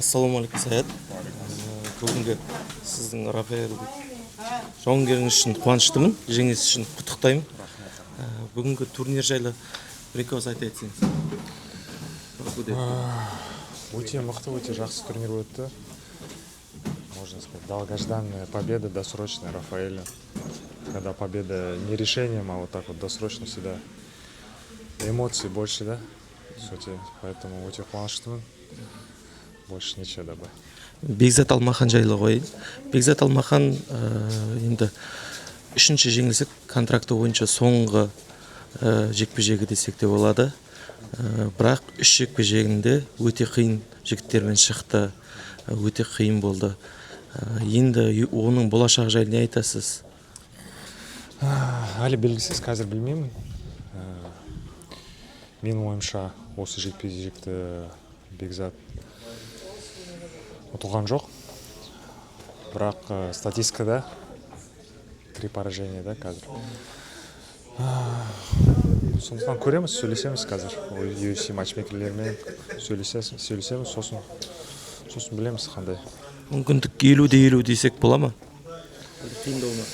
Ассалаумағалейкум, Саят! Бүгінгі сіздің, Рафаэль жауынгеріңіз үшін қуаныштымын, жеңіс үшін құттықтаймын. Бүгінгі турнир жайлы бір екі ауыз айта кетсеңіз. Өте мықты, өте жақсы турнир өтті. Можно сказать, долгожданная победа, досрочная Рафаэля. Когда победа не решением, а вот так вот досрочно, всегда эмоций больше, да? Өте, поэтому өте қуаныштымын. Больше нечего добавить. Бекзат Алмахан жайлы қояйын. Бекзат Алмахан енді үшінші жеңілісі, контракты бойынша соңғы жекпе жегі десек те болады. Бірақ үш жекпе жегінде өте қиын жігіттермен шықты. Өте қиын болды. Енді оның болашағы жайлы не айтасыз? Әлі белгісіз, қазір білмеймін. Менің ойымша, осы жекпе жекті Бекзат ұтылған жоқ. Бірақ статистикада три поражения да қазір. Сондықтан көреміз, сөйлесеміз қазір. UFC матчмейкерлермен сөйлесеміз, сосын білеміз қандай. Мүмкіндік 50 де 50 десек бола ма, әлде қиындау ма?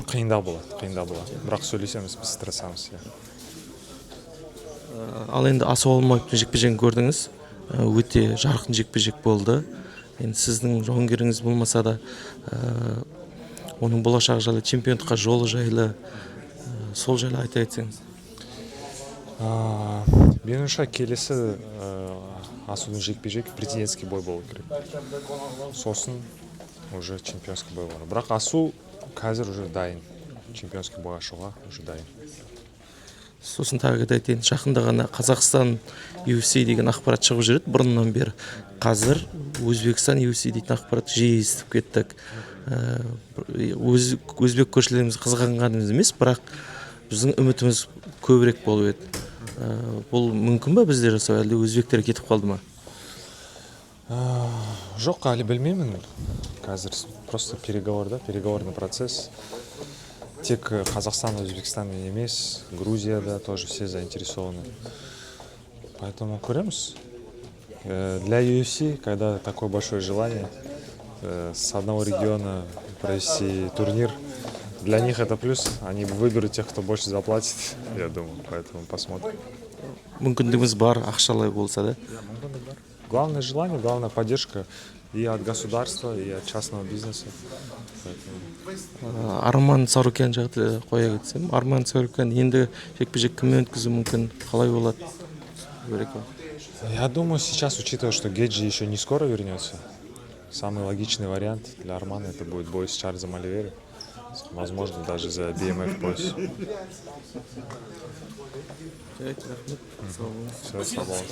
Қиындау болады, қиындау болады. Бірақ сөйлесеміз, біз тырысамыз, иә. Ал енді Асу Алмаевтың жекпе жегін көрдіңіз. Өте жарқын жекпе жек болды. Енді сіздің жауынгеріңіз болмаса да, оның болашағы жайлы, чемпиондыққа жолы жайлы, сол жайлы айта кетсеңіз. Менің ойымша, келесі Асудың жекпе жек претендентский бой болу керек, сосын уже чемпионский бой болады. Бірақ Асу қазір уже дайын, чемпионский бойға шығуға уже дайын. Сосын тағы да айтайын, жақында ғана Қазақстан UFC деген ақпарат шығып жүреді бұрыннан бері. Қазір Өзбекстан UFC дейтін ақпарат жиі естіп кеттік. Өзбек көршілеріміз қызғанғанымыз емес, бірақ біздің үмітіміз көбірек болып еді. Бұл мүмкін ба бізде жасау, әлде өзбектер кетіп қалды ма? Жоқ, әлі білмеймін. Қазір просто переговор да, переговорный процесс. Тек Қазақстан, Өзбекстан емес, Грузияда тоже все заинтересованы. Поэтому көреміз. Для UFC, когда такое большое желание с одного региона провести турнир, для них это плюс. Они выберут тех, кто больше заплатит, я думаю. Поэтому посмотрим. Мүмкіндігіміз бар, ақшалай болса да. Мүмкіндік бар. Главное желание, главная поддержка и от государства, и от частного бизнеса. Поэтому Арман Царукян жайлы қоя кетсем, Арман Царукян енді жекпе жек кіммен өткізуі мүмкін, қалай болады? Бір екі. Я думаю, сейчас, учитывая, что Гейджи еще не скоро вернется, самый логичный вариант для Армана — это будет бой с Чарльзом Оливейрой. Возможно, даже за BMF пояс. Жарайды, рахмет, сау болыңыз. Все, сау болыңыз.